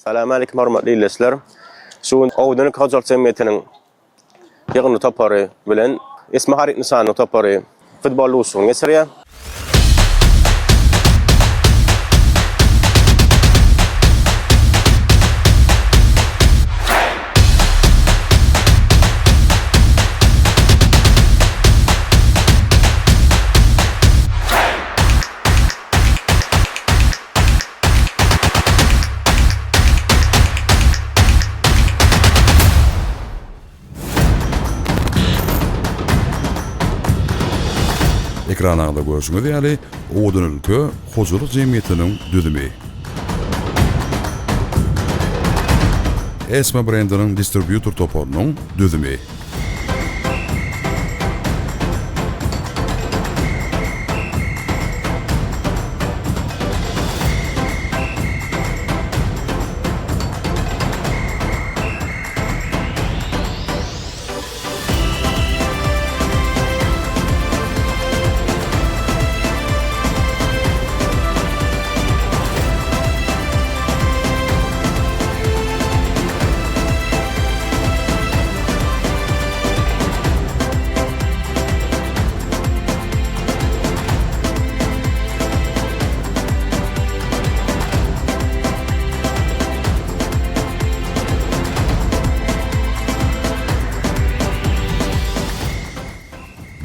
Salam aleýkum hormatly ildeşler. Şu gün Owadan ülke hojalyk jemgyýetiniň ýygyndy topary bilen Esma haryt nyşanynyň topary futbol duşuşygyny geçirýär. Ekranaňyzda görşüňiz ýaly, Owadan ülke hojalyk jemgyýetiniň düzümi. Esma brendiniň distribýutor toparynyň düzümi.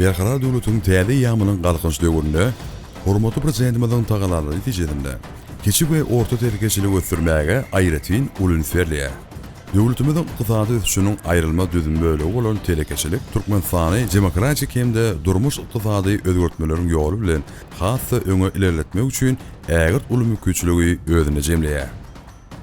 Berkarar döwletiň täze eýýamynyň Galkynyş döwründe hormatly Prezidentimiziň tagallalary netijesinde kiçi we orta telekeçiligi ösdürmäge aýratyn uly üns berilýär. Döwletimiziň ykdysady ösüşiniň aýrylmaz düzüm bölegi bolan telekeçilik Türkmenistany demokratik hem-de durmuş-ykdysady özgertmeleriň ýoly bilen has-da öňe ilerletmek üçin ägirt uly mümkinçiligi özünde jemleýär.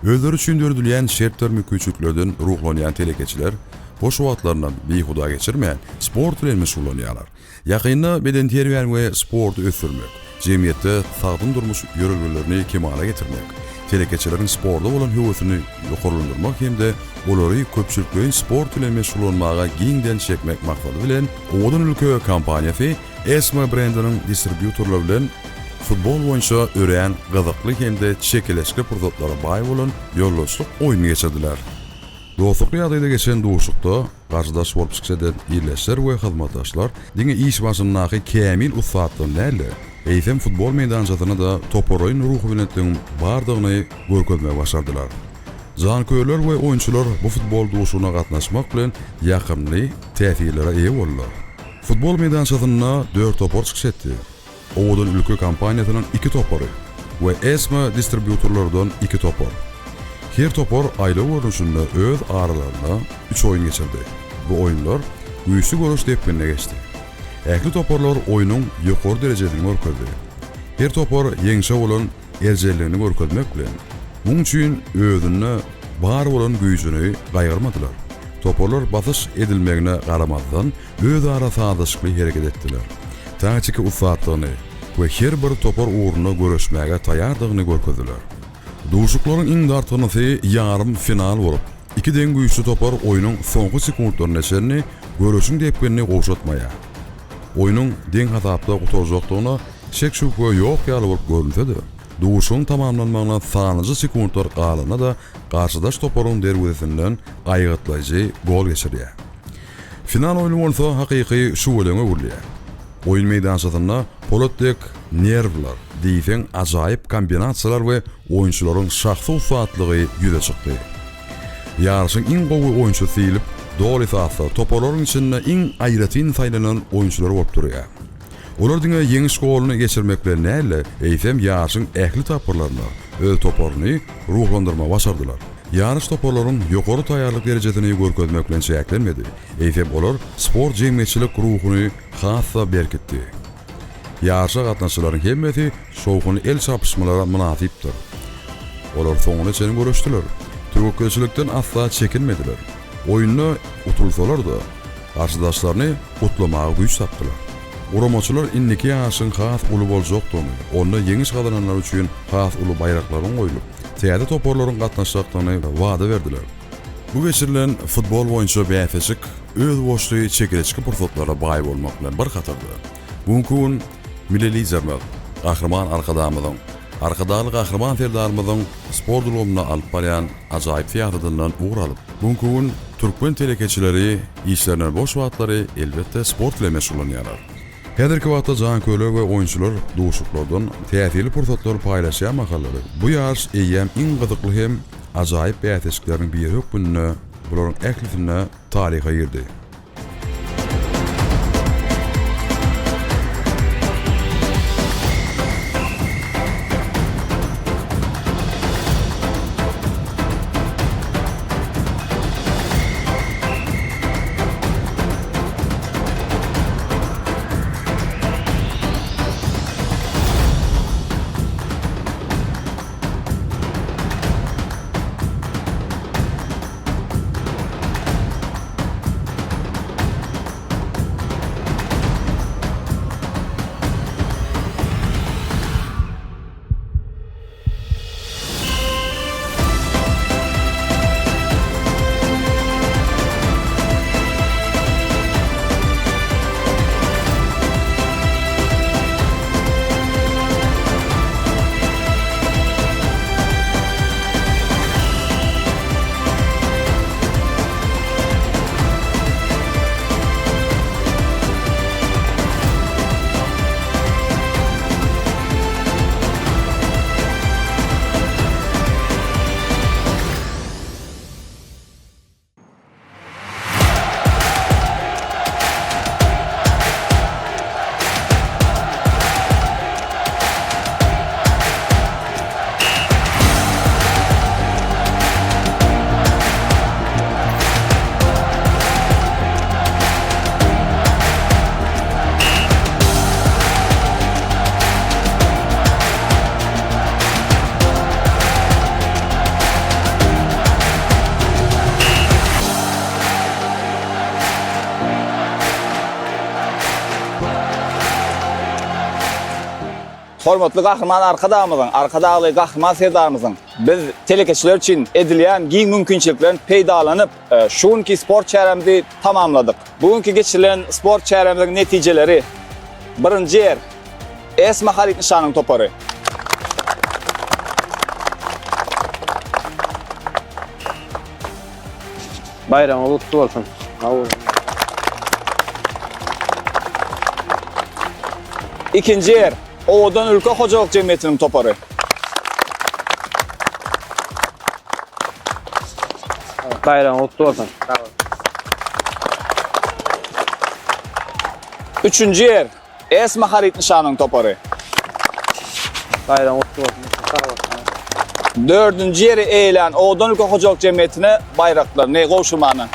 Özleri üçin döredilýän şertdir mümkinçiliklerden ruhlanýan telekeçiler boş wagtlarynam bihuda geçirmän, sport bilen meşgullanýarlar. Ýakynda bedenterbiýäni we sporty ösdürmek, jemgyýetde sagdyn durmuş ýörelgelerini kemala getirmek, telekeçileriň sporta bolan höwesini ýokarlandyrmak hem-de olary köpçülikleýin sport bilen meşgullanmaga giňden çekmek maksady bilen, Owadan ülke kompaniýasy Esma brendiniň distribýutorlary bilen futbol boýunça örän gyzykly hem-de çekeleşikli pursatlara baý bolan ýoldaşlyk oýnuny geçirdiler. Dostlukly ýagdaýda geçen duşuşykda Garşydaş bolup çykyş eden ildeşler we hyzmatdaşlar diňe iş başyndaky kämil ussatlygyny däl-de, eýsem futbol meýdançasynda-da toparlaýyn ruhubelentligiň bardygyny görkezmegi başardylar. Janköýerler we oýunçylar bu futbol duşuşygyna gatnaşmak bilen ýakymly täsirlere eýe boldular. Futbol meýdançasynda dört topar çykyş etdi. Owadan ülke kompaniýasynyň iki topary we Esma distribýutorlardan iki topar. Her topar aýlaw görnüşinde öz aralarynda üç oýun geçirdi. Bu oýunlar güýçli göreş depgininde geçdi. Ähli toparlar oýnuň ýokary derejesini görkezdi. Her topar ýeňşe bolan erjelligini görkezmek bilen, muň üçin özünde bar bolan güýjüni gaýgyrmadylar. Toparlar basyş edilmegine garamazdan, özara sazlaşykly hereket etdiler. Taktiki ussatlygyny we her bir topar ugrunda göreşmäge taýýardygyny görkezdiler. Duşuşyklaryň iň dartgynlysy ýarym final bolup, iki deň güýçli topar oýnuň soňky sekuntlaryna çenli göreşiň depginini gowşatmaýar. Oýnuň deň hasapda gutarjakdygyna şek-şübhe ýok ýaly bolup görünse-de, duşuşygyň tamamlanmagyna sanlyja sekuntlar galanda-da garşydaş toparyň derwezesinden aýgytlaýjy gol geçirýär. Final oýny bolsa hakyky şüweleňe öwrülýär. Oýun meýdançasynda polat dek nerwler, diýseň ajaýyp kombinasiýalar we oýunçylaryň şahsy ussatlygy ýüze çykdy. Ýaryşyň iň gowy oýunçysy diýlip, doly esasda toparlaryň içinde iň aýratyn saýlanan oýunçylar bolup durýar. Olar diňe ýeňiş goluny geçirmek bilen däl-de, eýsem ýaryşyň ähli tapgyrlarynda öz toparyny ruhlandyrmagy başardylar. Ýaryş toparlaryň ýokary taýýarlyk derejesini görkezmek bilen çäklenmedi, eýsem olar sport jemgyýetçilik ruhuny has-da berkitdi. Ýaryşa gatnaşyjylaryň hemmesi şowhunly el çarpyşmalara mynasypdyr. Olar soňuna çenli göreşdiler, töwekgelçilikden asla çekinmediler. Oýunda utulsalar-da, garşydaşlaryny gutlamaga güýç tapdylar. Guramaçylar indiki ýaryşyň has uly boljakdygyny, onda ýeňiş gazananlar üçin has uly baýraklaryň goýlup, täze toparlaryň gatnaşjakdygyny wada berdiler. Bu geçirilen futbol boýunça bäsleşik özboluşly çekeleşikli pursatlara baý bolmak bilen bir hatarda, bu günki gün Milli Liderimiz Gahryman Arkadagymyzyň. Arkadagly Gahryman Serdarymyzyň sport ulgamynda alyp barýan ajaýyp syýasatyndan ugur alyp, bu günki gün türkmen telekeçileri işlerinden boş wagtlary elbetde sport bilen meşgullanýarlar. Häzirki wagtda janköýerler we oýunçylar duşuşyklardan täsirli pursatlary paýlaşýan mahallary bu ýaryş eýýäm iň gyzykly hem ajaýyp bäsleşikleriň biri hökmünde bularyň ählisinde taryha girdi. Hormatly Gahryman Arkadagymyzyň, Arkadagly Gahryman Serdarymyzyň biz telekeçiler üçin edilýän giň mümkinçiliklerini peýdalanyp, şu günki sport çäremizi tamamladyk. Bu günki geçirilen sport çäremiziň netijeleri, birinji ýer, Esma haryt nyşanyň topary. Baýramyňyz gutly bolsun. Sag boluň. Ikinji ýer, Owadan ülke hojalyk jemgyýetiniň topary. Baýramyňyz gutly bolsun. Sag boluň. Üçünji ýer, Esma haryt nyşanyň topary. Baýram gutly bolsun. Sag bolsun. Dördünji ýeri eýelän Owadan ülke hojalyk jemgyýetine baýraklaryny gowşurmana.